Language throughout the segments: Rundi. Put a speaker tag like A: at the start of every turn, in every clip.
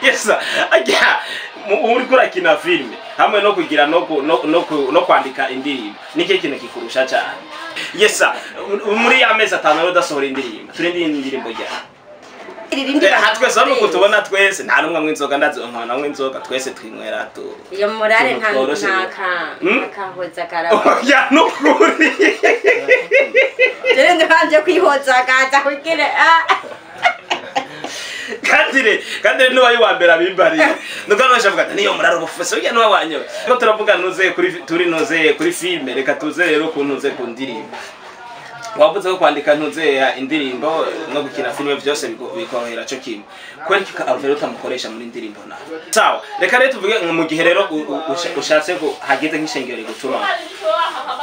A: Yes, ajya uri kurakina filme hamwe no kugira no kwandika indirimbo, niki kintu kikurusha cyane? Yes, muri amezi 5 rero udasohora indirimbo, turindi indirimbo rya twese hano kutubona twese nta numwe mwinzoga, ndazi nkana mwinzoga twese twinywera tu.
B: Iyo morale nta nta kahoza karaba.
A: Ya nukuri.
B: Jere ndanje kwihoza kaza kugira
A: Kandi nuwa wa mbere abimbariye. Nuko nashavuga niyo muraro bufese ujya nuwa wanyo. Ko turavuga nuze kuri turi nuze kuri filme, reka tuze rero kuntuze ku ndirimbo. Wavuze ko kwandika ntuze indirimbo no gukina filme byose bikorohera cyo kimwe. Kweri kika Alvera utamukoresha muri indirimbo na. Sawa, reka rero tuvuge mu gihe rero ushatse ko hageze nk'ishengero rigutuma.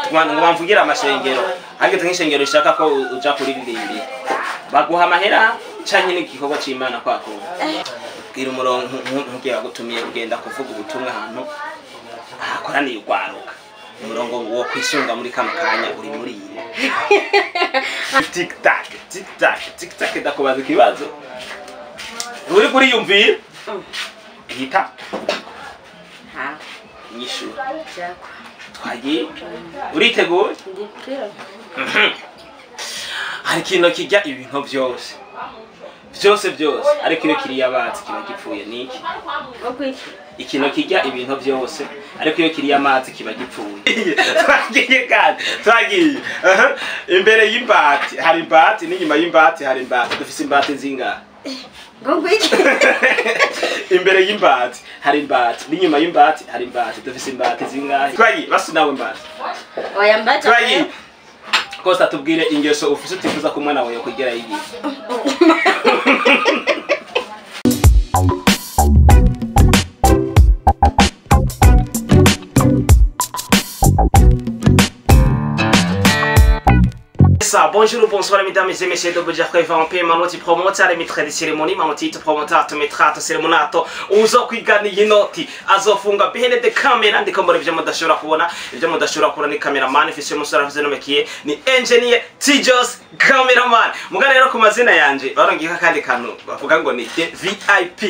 A: Ngo bamvugira amashengero, hageze nk'ishengero rishaka ko uja kuririmbira. Baguha amahera canke n'igikorwa c'Imana kwako. Bwira umurongo nkugiye bagutumiye kugenda kuvuga ubutumwa ahantu hakoraniye urwaruka. Umurongo wo kwisunga muri kano kanya uri muri iyi. Tic tac, tic tac, tic tac, ndakubaza ikibazo. Uri kuriyumvira? Hita.
B: Ha.
A: Nyishura. Twagiye. Uriteguye? Hari ikintu kijya ibintu byose. Byose byose, ariko iyo kiriya amazi kiba gipfuye niki? Ikintu kijya ibintu byose, ariko iyo kiriya amazi kiba gipfuye. Twagiye kandi, twagiye. Imbere y'imbati hari imbati, n'inyuma y'imbati hari imbati. Dufise imbati zingahe? Imbere y'imbati hari imbati, n'inyuma y'imbati hari imbati. Dufise imbati zingahe? Twagiye, basi nawe imbati.
B: Oya mbati.
A: Twagiye. Kosta tubwire ingeso ufise utifuza ko umwana wawe kwigera yigiye. Bonjour, bonsoir mesdames et messieurs, dopo già qui fa un pe manoti promotare mitre di cerimonie manoti promotato mitrato cerimonato uzo kwigana iyi noti azofunga behind the camera ndiko mbona ivyo mudashobora kubona, ivyo mudashobora kubona ni cameraman ifise umusore afise nomekiye ni engineer Tijos cameraman. Mugana rero ku mazina yanje barongiye kandi kantu bavuga ngo ni the VIP.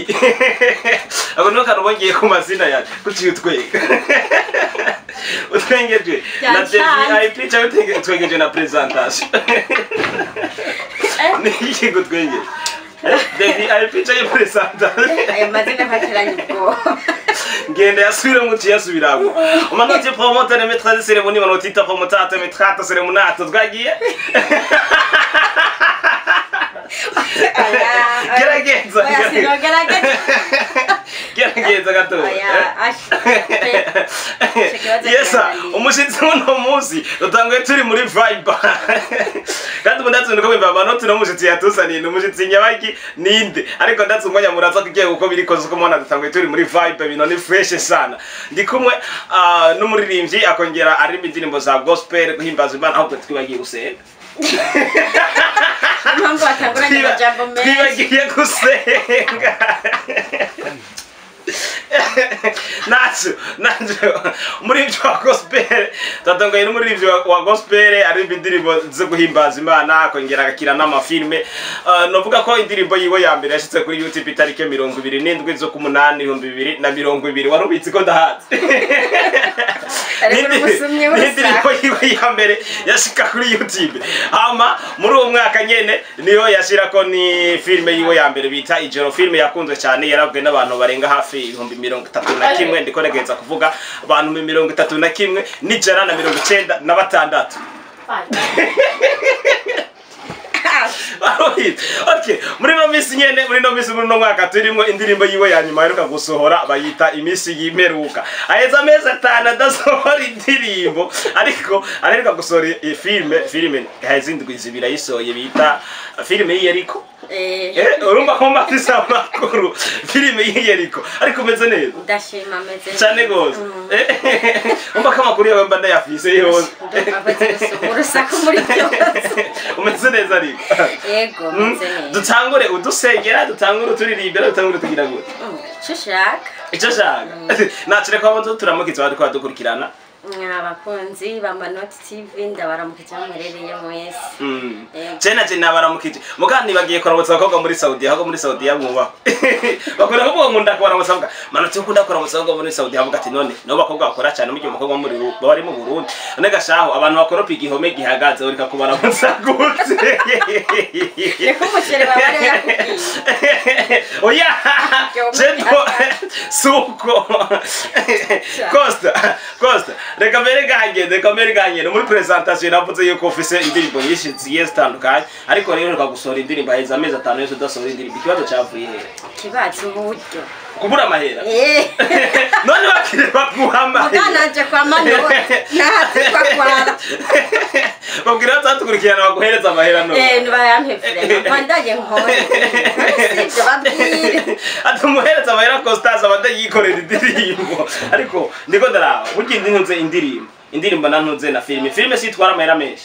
A: Ako niko kantu bongiye ku mazina yanje kuki utwega utwengeje na the VIP cyangwa utwengeje na presentation. Niki gutwengeje the VIP cyangwa presentation.
B: Ayo mazina fatiranye ubwo.
A: Ngenda yasubira mu yasubiramo. Umanoti promoteur de maître de cérémonie manoti promoteur de maître de cérémonie twagiye. Gerageza. Gerageza gato. Yes, umushitsi uno munsi dutanguye turi muri vibe. Kandi ndazi nuko bimba amanoti no mushitsi yatuzaniye n'umushitsi nyabaki ninde. Ariko ndazi umwanya muraza kugiye uko biri koze uko mwana dutanguye turi muri vibe ibintu ni fresh sana. Ndi kumwe n'umuririmbyi akongera aririmba indirimbo za gospel guhimbaza Imana ahubwo twibagiye gusenga.
B: Impamvu batanguranye amajambo menshi.
A: Twibagiye gusenga. Nacho umuririmbyi wa gospel tatangaye n'umuririmbyi wa gospel aririmba indirimbo zo guhimbaza Imana akongera agakira n'amafilme. Novuga ko indirimbo yiwe ya mbere yashitse kuri YouTube itariki 27 z'ukumunani 2020. Warubitse ko ndahazi. Indirimbo yiwe ya mbere yashika kuri YouTube. Hama muri uwo mwaka nyene niyo yashirako ni filme yiwe ya mbere bita Ijoro, filme yakunzwe cyane yarabwe n'abantu barenga hafi 31,000. Ndiko negenza kuvuga abantu 31 n'ijana na 96. Okay, muri no misi nyene, muri no misi muri no mwaka turimo indirimbo yiwe ya nyuma aheruka gusohora bayita Imisi y'Imperuka. Aheza amezi 5 adasohora indirimbo, ariko aheruka gusohora filme haheze indwi zibiri ayisohoye bita filme y'Iyeriko. Urumva ko mafise amakuru filime y'Iyeriko, ariko umeze neza.
B: Ndashima meze neza
A: cyane gose. Umva ko amakuru yawe mba ndayafise yose.
B: Urusaku muri byose.
A: Umeze neza ariko.
B: Yego meze neza.
A: Dutangure udusengera, dutangure uturirimbira, dutangure tugira gute?
B: Icyo ushaka.
A: Icyo ushaka. Nacire ko abanza turamukiza bariko badukurikirana.
B: Abakunzi ba Manoti TV ndabaramukije murereye mwese.
A: Jena jena baramukije. Mugani bagiye kuramutsa abakobwa muri Saudi, aho muri Saudi yamwuba. Bakora kuvuga ngo ndakuramutsa avuga. Manoti ukunda kuramutsa abakobwa muri Saudi avuga ati none no bakobwa bakora cyane mu gihe umukobwa muri bari mu Burundi. None gashaho abantu bakoropa igihome gihagaze urika kubaramutsa gute.
B: Reka umuceri wawe yakubwiye.
A: Oya. Jendo suko. Costa reka mbere gahangende muri presentation navuze yuko office indirimbo nyinshi zigiye zitandukanye, ariko rero reka gusohora indirimbo heza amezi 5 yose udasohora indirimbo, ikibazo cyavuye he?
B: Kibazo uburyo
A: kubura amahera. None bakire baguha amahera.
B: Mugana kwa Manoti nahatsi kwa kwara.
A: Babwira batadukurikirana baguhereza amahera none.
B: Ntibayampefure mbandaye nkore. Sibyo babwire.
A: Atumuhereza amahera Constance abadayikorera indirimbo. Ariko ndiko ndaraba burya ntunze indirimbo. Indirimbo nantunze na filime. Filime sitwara amahera menshi.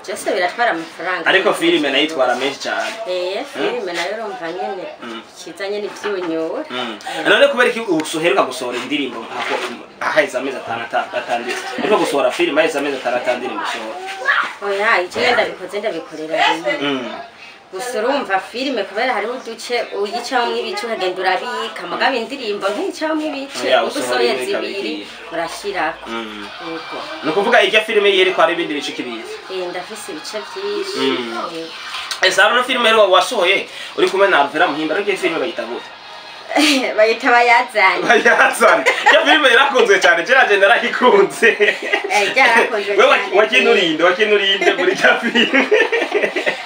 B: Byose biratwara amafaranga.
A: Ariko filime nayo itwara menshi cyane.
B: Filime nayo urumva nyene kiza nyene ivyunyura.
A: None kubera iki usoheruka gusohora indirimbo mpako aheza amezi 5 atanditse. Ariko gusohora filime aheza amezi 5 atanditse gusohora.
B: Oya, icyo ndabikoze ndabikorera rimwe. Gusa urumva filime kubera hariho uduce uyicamwo ibice ukagenda urabika, mugabo indirimbo nticamwo ibice, usohoye zibiri urashirako. Yego.
A: Ni ukuvuga irya filime yeriko hari ibindi bice kibizi.
B: Ndafise ibice vyinshi.
A: Ese no filime rero wasohoye uri kumwe na Alvera Muhimba, ariko filime bayita gute?
B: Bayita Bayazanye.
A: Bayazanye. Ya filime yarakunzwe cyane, je narayikunze.
B: Yarakunzwe.
A: Wewe wakinurinde muri ya filime.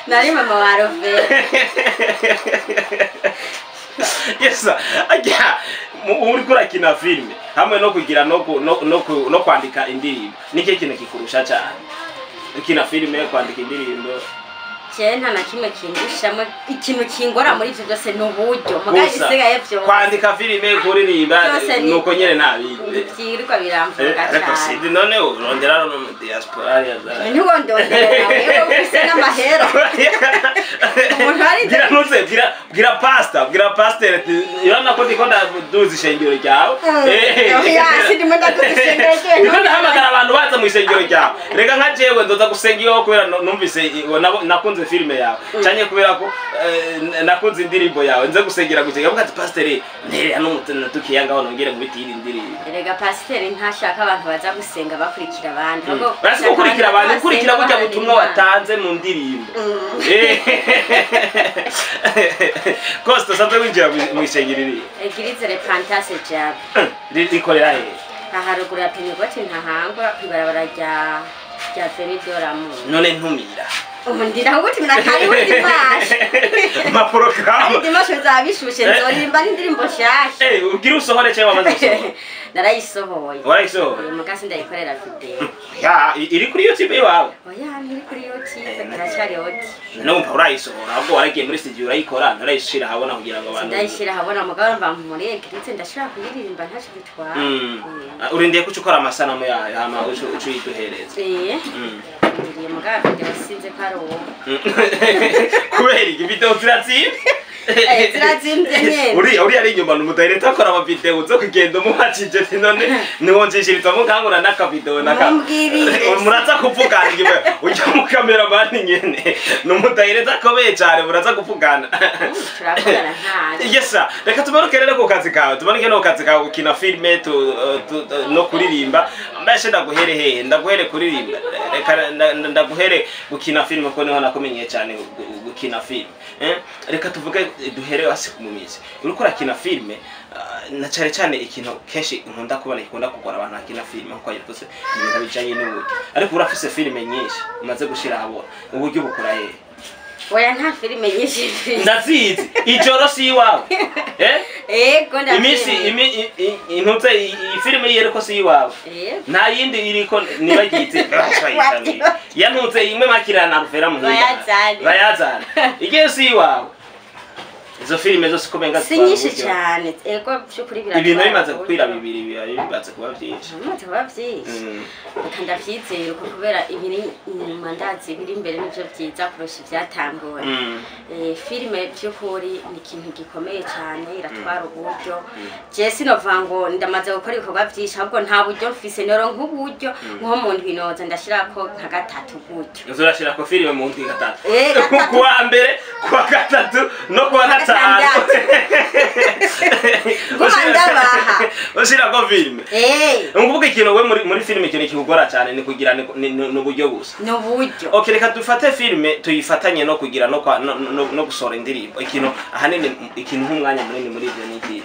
B: Nari mama wa Alvera.
A: Yes, ajya uri kurakina filime hamwe no kugira no kwandika indirimbo. Niki kintu kikurusha cyane? Ukina filime kwandika indirimbo.
B: Je nta na kimwe kindushamo, ikintu kingora muri ivyo byose ni uburyo. Mugabo isigaye byo
A: kwandika filime kuririmba nuko nyene nabi.
B: Byirirwa biramvuga cyane.
A: Ariko sindi none urondera no mu diaspora ya za.
B: Ntiwondondera wewe ufise n'amahera. Umuntu ari
A: gira ntuze bwira pastor, bwira pastor urabona ko ndiko ndaduza ishengero ryawe.
B: Oya sindi ndaduza ishengero ryawe.
A: Ndiko ndahamagara abantu baza mu ishengero ryawe. Reka nka jewe ndoza gusenga iwawe kubera numvise nakunze filime yawe cyane kubera ko nakunze indirimbo yawe nze gusengera gusenga avuga ati pastor ntere hano tukiyanga aho nongere ngubitire indirimbo.
B: Erega pastor ntashaka abantu baza gusenga bakurikira abandi.
A: Basi gukurikira abantu ukurikira burya butumwa watanze mu ndirimbo. Costa sanzwe winjira mu ishengero iri.
B: Eglise Repentance Jab.
A: Rikorera he?
B: Aharuguru ya Pentecote ntahangwa kwibarabara rya Fenidoramu.
A: None ntumira.
B: Ndira kuti mina karibu dimanche.
A: Ma programme.
B: Dimanche nzabishushe nzorimba n'indirimbo nshasha.
A: Ugira usohore cyangwa wamaze gusohora?
B: Narayisohoye.
A: Warayisohoye?
B: Mugasi ndayikorera video.
A: Ya, iri kuri YouTube iwawe?
B: Oya, ntiri kuri YouTube, iracyari oti.
A: Numva urayisohora, ahubwo waragiye muri studio urayikora, nturayishira habona kugira ngo abantu.
B: Ndayishira habona mugabo mva muri eglise ndashobora kuyiririmba ntacyo bitwara.
A: Urindiye kuki ukora amasanamu yayo hama ucu yiduhereza?
B: Ndiriye mugabo video sinze ko ari uwo.
A: Kubera iki video zirazimvye?
B: Zirazimvye nyene.
A: Uri ari inyuma n'umudirector akora ama video uzo kugenda umuhacije none niwonjishiriza mukangura n'aka video naka. Muraza kuvugana igihe ujya mu cameraman nyene. N'umudirector akomeye cyane muraza kuvugana.
B: Turavugana nta.
A: Yes sir. Reka tumanuke rero ku kazi kawe. Tumanuke no ku kazi kawe gukina filme no kuririmba. Mbashe ndaguhere hehe? Ndaguhere kuririmba. Reka ndaguhere gukina filme ko niho nakumenye cyane gukina filme. Reka tuvuge duhere hasi ku mumizi. Uriko urakina filme na cyane cyane ikintu kenshi nkunda kubona gikunda kugora abantu bakina filme nkuko yavuze ibintu bijanye n'uburyo. Ariko urafise filme nyinshi umaze gushira habona. Uburyo bukora hehe?
B: Oya nta filme nyinshi.
A: Ndazizi. Ijoro si iwawe.
B: Ego ndazizi.
A: Imisi intuze filme yereko si iwawe. Nta yindi iriko nibagitse. Yantuze imwe makirana Alvera Muhinda.
B: Bayazana.
A: Bayazana. Igiye si iwawe. Izo filime zose uko benga
B: Si nyinshi cyane, ego by'ukuri biratwara.
A: Ibintu bimaze gukwira bibiri bimaze kuba byinshi.
B: Bimaze kuba byinshi. Reka ndavyizera uko kubera ibiri inyuma ndazi ibiri imbere nivyo vyiza kurusha ibyatanguwe. Filime by'ukuri ni ikintu gikomeye cyane, iratwara uburyo. Je sinova ngo ndamaze gukora ibikorwa vyinshi, ahubwo nta buryo mfise, noronka uburyo nko mu ndwi noza ndashirako nka gatatu gutyo.
A: Uzurashirako filime mu ndwi gatatu?
B: Gatatu.
A: Kuwa mbere, kuwa gatatu no kuwa gatanu.
B: Guma ndabaha.
A: Ushirako filime. Nguvuga ikintu we muri filime ikintu kikugora cyane ni kugira ni uburyo gusa.
B: Ni uburyo.
A: Okay, reka dufate filime tuyifatanye no kugira no no gusohora indirimbo. Ikintu ahanini ikintu nk'umwanya munini muri ivyo ni iki?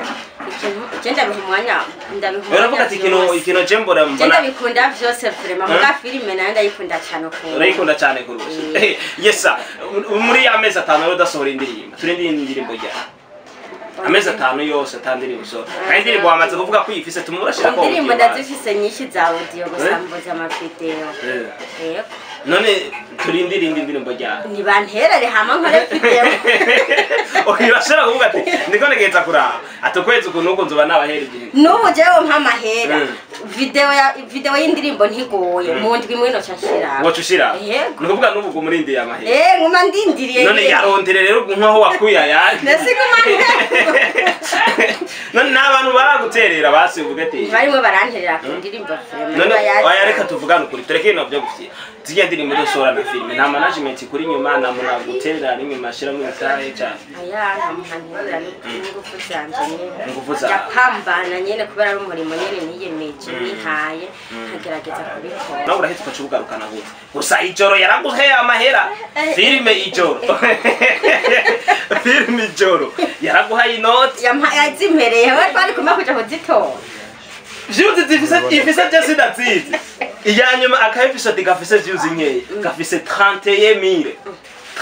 B: Ikintu je ndabiha umwanya, ndabiha umwanya.
A: Uravuga ati ikintu je mbora
B: Je
A: mbona
B: ndabikunda vyose vraiment, muga filime nayo ndayikunda cyane ukuntu.
A: Urayikunda cyane kurusha. Yes sir. Muri ya mezi 5 rero udasohora indirimbo. Turindi indirimbo rya. Amezi 5 yose atandiriye usohora. Kandi indirimbo wamaze kuvuga ko uyifise tumurashira ko.
B: Indirimbo ndazifise nyinshi za audio gusa mbuze amavideo. Yego.
A: None turindira indi ndirimbo rya.
B: Nibanterere hama nkore video.
A: Okay, urashobora kuvuga ati ndiko ntegereza kuraba. Ati ukwezi uku nuko nzoba nabahera igihe.
B: N'ubu jewe mpa amahera. Video y'indirimbo ntigoye. Mu ndwi imwe noca nshira.
A: Woca ushira?
B: Yego.
A: Ni ukuvuga n'ubu uguma urindiriye amahera.
B: Nguma ndindiriye.
A: None yarondere rero nkaho wakuye ayandi.
B: Nasi guma
A: None n'abantu baraguterera basi uvuge ati
B: barimo baranterera ku ndirimbo vraiment.
A: None oya reka tuvugane ukuri tureke ibintu byo gufyira. Zirya ndirimbo dusohora na filime nta management kuri nyuma, nta muntu aguterera ari inyuma ashiramo ibitahe cyane.
B: Aya nta muntu anterera n'ingufu zanje nyene.
A: Ingufu zawe.
B: Ndapambana nyene kubera ari umurimo nyene niyemeje nihaye nkagerageza kubikora.
A: Nawe urahita ukaca ubugarukana gute? Gusa ijoro yaraguheye amahera. Filime ijoro. Filime ijoro yaraguhaye inoti.
B: Yazimpereye we twari kumwe kuja kuzitora.
A: Views zifise ifise je sindazizi. Iya nyuma aka episode gafise views nkeya gafise 31000.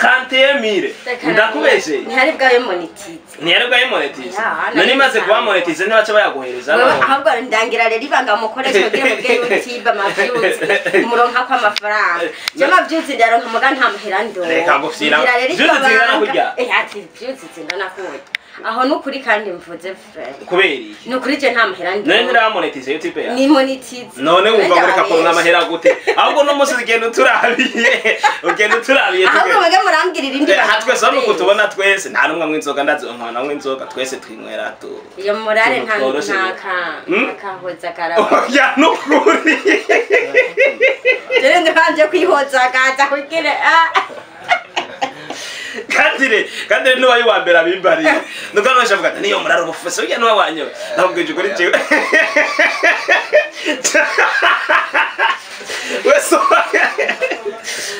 A: 31000. Ndakubeshe.
B: Ntihari bwawe monetize.
A: Ntihari bwawe monetize.
B: Ya,
A: None imaze kuba monetize ntibaca bayaguhereza.
B: Wewe ahubwo ndangira rero ibanga mukoresha kugira ngo mubwe YouTube ama views muronka ko amafaranga. Je ama views ndaronka muga nta muhera ndo.
A: Reka ngufyira.
B: Ngira rero
A: Views
B: iryo
A: zingana
B: banga.
A: kurya.
B: Ati views zingana kurya. Aho nukuri kandi mvuze Fred.
A: Kubera iki?
B: Nukuri je nta muhera ndo.
A: None ntira monetize YouTube ya.
B: Ni monetize.
A: None wumva ngo reka kuronka amahera gute? Ahubwo no munsi ugenda uturabiye. Ugenda uturabiye
B: Ahubwo mwebwe murambwirira indi
A: Ha twese hano uko tubona twese nta numwe anywa inzoga ndazi nkaba nanywa inzoga twese twinywera tu.
B: Iyo morale nta
A: Tworoshe.
B: nta ka kahoza karaba.
A: Oya nukuri.
B: Jere ndanje kwihoza kaza kugira
A: Kandi nuba wa mbere abimbariye. Nuko nashavuga ati niyo muraro bufuse ujya nuba wanyoye. Nakubwije ukuri jewe. Weso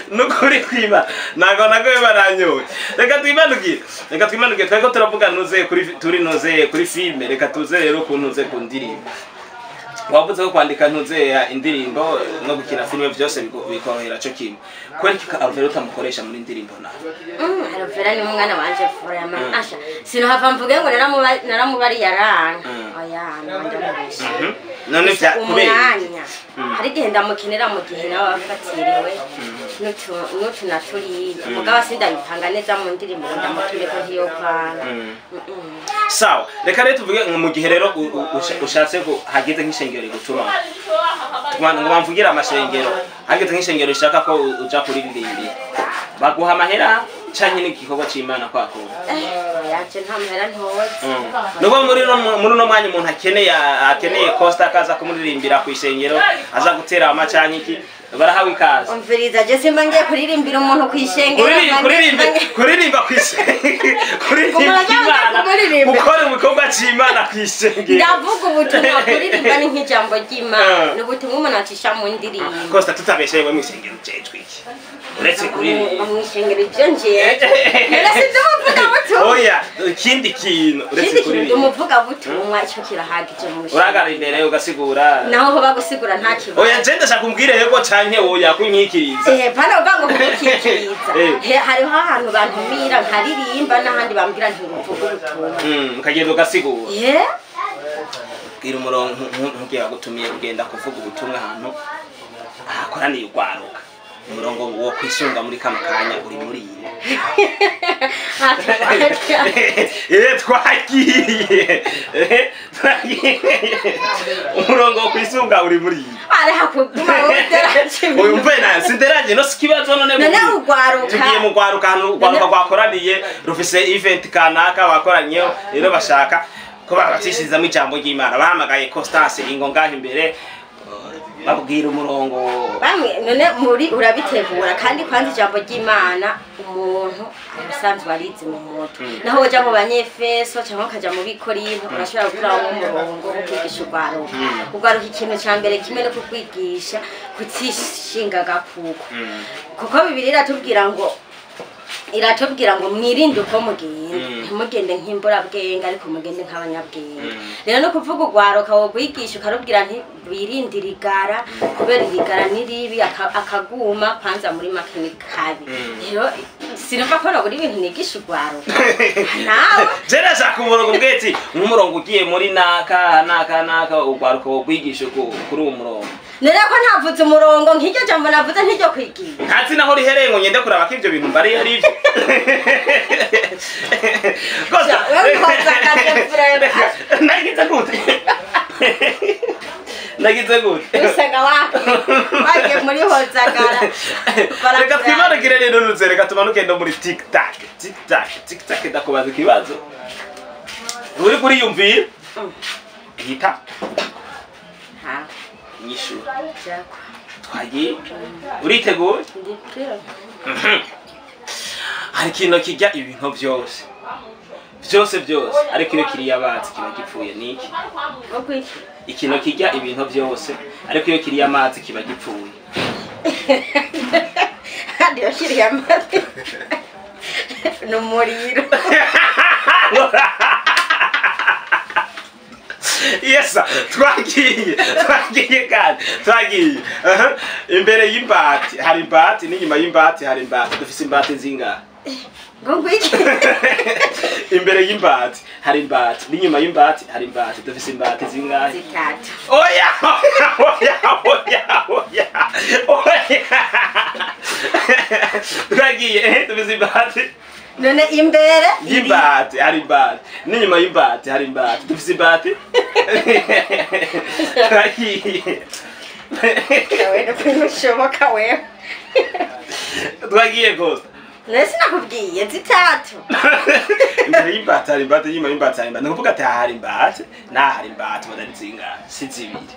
A: nukuri kwiba nago baranyoye. Reka twimanukire tweko turavuga nuze kuri turi nuze kuri filme, reka tuze rero ku ntuze ku ndirimbo. Wavuze ko kwandika ntuze indirimbo no gukina filme byose bikorohera cyo kimwe. Kweri ki Alvera utamukoresha muri indirimbo nawe?
B: Alvera ni umwana wanje vraiment. Asha sinohava mvuge ngo naramubari yaranga. Oya ndamubesha.
A: None vya kubera
B: umwanya. Hari igihe ndamukenera mu gihe nawe afatiriwe n'utu naturiye. Mugabo sindabipanga neza mu ndirimbo ndamutuye ko ntiyopana.
A: Sawa, reka rero tuvuge mu gihe rero ushatse ko hageze nk'ishengero rigutuma. Ngo bamvugira amashengero, hageze nk'ishengero rishaka ko uja kuririmbira. Baguha amahera canke n'igikorwa c'Imana kwako.
B: Yaje nta mahera ntozi.
A: Nuko muri no mwanya umuntu akeneye Costa akaza kumuririmbira ku ishengero, aza gutera amacanke iki, barahawe ikaze.
B: Umviriza je simba ngiye kuririmbira umuntu ku ishengero.
A: Kuririmba ku ishengero. Kuririmba Imana. Gukora ibikorwa c'Imana ku ishengero.
B: Ndavuga ubutumwa kuririmba ni nk'ijambo ry'Imana. Ni ubutumwa umuntu acisha mu ndirimbo.
A: Costa tutabeshewe mu ishengero ujejwe iki? Uretse kuririmba.
B: Mu ishengero ibyo njeje. None sinzi umuvuga butumwa.
A: Oya, ikindi kintu uretse kuririmba.
B: Umuvuga butumwa ico kirahagije mu ishengero.
A: Uragara imbere ugasigura.
B: Naho ho bagusigura nta kibazo.
A: Oya je ndashaka kumbwire yego canke oya kunyikiriza.
B: Pana uvuga ngo kunyikiriza. Hariho ahantu bantumira nkaririmba n'ahandi bambwira nti uvuge ubutumwa.
A: Ukagenda ugasigura. Bwira umurongo nkugiye bagutumiye kugenda kuvuga ubutumwa ahantu hakoraniye urwaruka. Umurongo wo kwisunga muri kano kanya uri muri iyi. Twagiye. Umurongo wo kwisunga uri muri iyi.
B: Ari hakuguma wowe.
A: Uyu na sinderanje no sikibazo none.
B: None ugwaruka.
A: Tugiye mu gwaruka hano, ugwaruka gwakoraniye rufise event kanaka bakoranyeho, rero bashaka ko babacishirizamo ijambo ry'Imana. Bahamagaye Constance ingo ngaho imbere babwira umurongo.
B: Bamwe none muri urabitegura kandi kwanza ijambo ry'Imana umuntu asanzwe arizi mu mutwe. Naho uja mu Banyefeso cyangwa ukaja mu Bikorinto urashobora gukuraho umurongo wo kwigisha ugwaruka. Ugwaruka ikintu ca mbere kimwe no kukwigisha kutishinga gakuko. Kuko Bibiliya iratubwira ngo mwirinde uko mugenda, ntimugende nk'imburabwenge ariko mugende nk'abanyabwenge. Rero no kuvuga ugwaruka wo kwigisha ukarubwira nti wirinde irigara kubera irigara ni ribi, akaguma kwanza muri make ni kabi. Rero sinumva ko nabura ibintu nigisha ugwaruka nawe.
A: Je nashaka umurongo mbweti nk'umurongo ugiye muri naka naka naka ugwaruka wo kwigisha kuri uwo murongo.
B: None ko ntavuze umurongo nk'iryo jambo navuze ntiryo kwigisha.
A: Ntazi naho rihereye ngo ngende kuraba ko ivyo bintu mbari ari ivyo. Kosa
B: wewe ukozakaje frere.
A: Nagize gute? Nagize gute?
B: Usanga wagiye muri hozagara.
A: Reka twimanukire rero nuze, reka tumanuke no muri TikTok. TikTok, TikTok ndakubaza ikibazo. Uri kuriyumvira? Hita.
B: Ha.
A: Nyishura. Twagiye. Uriteguye?
B: Nditeguye.
A: Hari ikintu kijya ibintu byose. Byose byose ariko iyo kiriya amazi kiba gipfuye niki? Ikintu kijya ibintu byose ariko iyo kiriya amazi kiba gipfuye.
B: Kandi iyo kiriya amazi no muriro.
A: Yes, twagiye kandi twagiye. Imbere y'imbati hari imbati n'inyuma y'imbati hari imbati. Dufise imbati zingahe? Imbere y'imbati hari imbati n'inyuma y'imbati hari imbati. Dufise imbati zingahe?
B: Zitatu.
A: Oya oya oya oya oya. Twagiye, dufise imbati.
B: None imbere
A: y'imbati hari imbati n'inyuma y'imbati hari imbati. Dufise imbati. Twagiye.
B: Wewe ntushoboka wewe.
A: Twagiye gose.
B: Nese nakubwiye zitatu.
A: Imbere y'imbati hari imbati n'inyuma y'imbati hari imbati. Nukuvuga ati hari imbati na hari imbati badari zingahe? Si zibiri.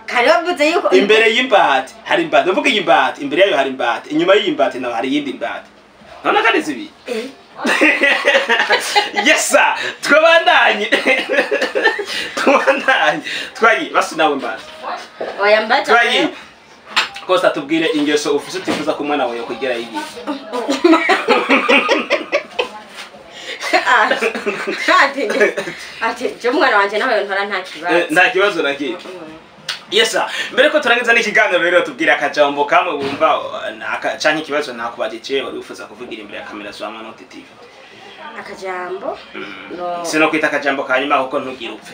B: Kare bavuze yuko
A: imbere y'imbati hari imbati. Uvuga imbati imbere yayo hari imbati, inyuma y'imbati naho hari yindi imbati. None kandi zibiri. Yes sir. Twabandanye. Twabandanye. Twagiye basi nawe mbaza.
B: Oya mbaza.
A: Twagiye. Kosta tubwire ingeso ufise utifuza ko umwana wawe kugera yigiye.
B: Ati je umwana wanje nawe ntora nta kibazo.
A: Nta kibazo na kiyo. Yes sir. Mbere ko turangiza n'ikiganiro rero tubwire akajambo kamwe wumva canke ikibazo nakubajije wari ufuza kuvugira imbere ya kamera za Manoti TV.
B: Akajambo? No.
A: Sino kwita akajambo kanyuma kuko ntugira upfe.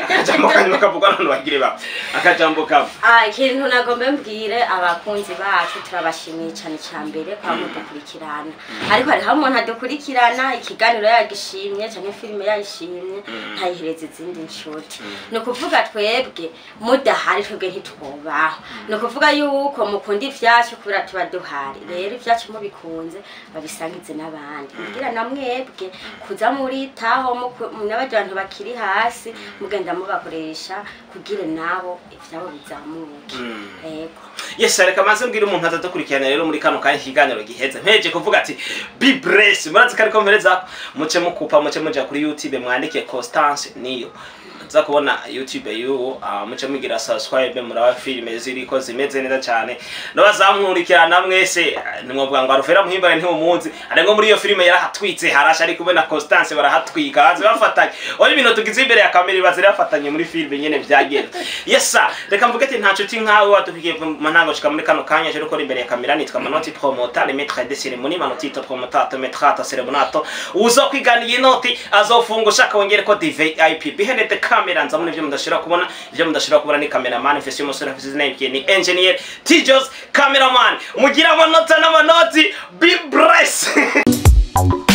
A: Akajambo kanyuma kavugwa n'abantu bagire ba. Akajambo kamwe.
B: Ikintu nagombe mbwire abakunzi bacu turabashimiye cyane cyambere kwa mudukurikirana. Ariko hariho umuntu adukurikirana ikiganiro yagishimye canke filime yayishimye ntayihereze izindi nshuti. Ni ukuvuga twebwe mudahari twebwe ntitwobaho. Ni ukuvuga yuko mukunda ivyacu kubera tuba duhari. Rero ivyacu mubikunze babisangize n'abandi. Kugira na mwebwe kuza muritaho n'abandi bantu bakiri hasi mugenda mubakoresha kugira nabo ivyabo bizamuke. Yego.
A: Yes, reka maze mbwira umuntu atadukurikirana rero muri kano kanya ikiganiro giheze. Mpeje kuvuga ati be blessed. Murazi ko ariko mpereza muce mukupa muce muja kuri YouTube mwandike Constance niyo. Za kubona YouTube yuwo muce mugira subscribe muraba filime ziriko zimeze neza cyane. Nabazamwurikirana mwese nimwovuga ngo arufera muhimbare ntimumunzi. Ariko muri iyo filime yarahatwitse harasha ari kubona Constance barahatwika baze bafatanye. Oya ibintu tugize imbere ya kamera baze bafatanye muri filime nyene byagenda. Yes sir, reka mvuge ati nta nshuti nkawe watukiye manango shika muri kano kanya cyo gukora imbere ya kamera nitwa Manoti Promoter, le maître de cérémonie Manoti Promoter, maître cérémonato. Uzo kwigana iyi noti azofungusha kongere ko DVIP behind the camera. kamera, nzabona ivyo mudashobora kubona. Ivyo mudashobora kubona ni cameraman mfise umusore afise izina yibwiye, ni engineer Tijos cameraman. Mugira amanota n'amanoti, be blessed.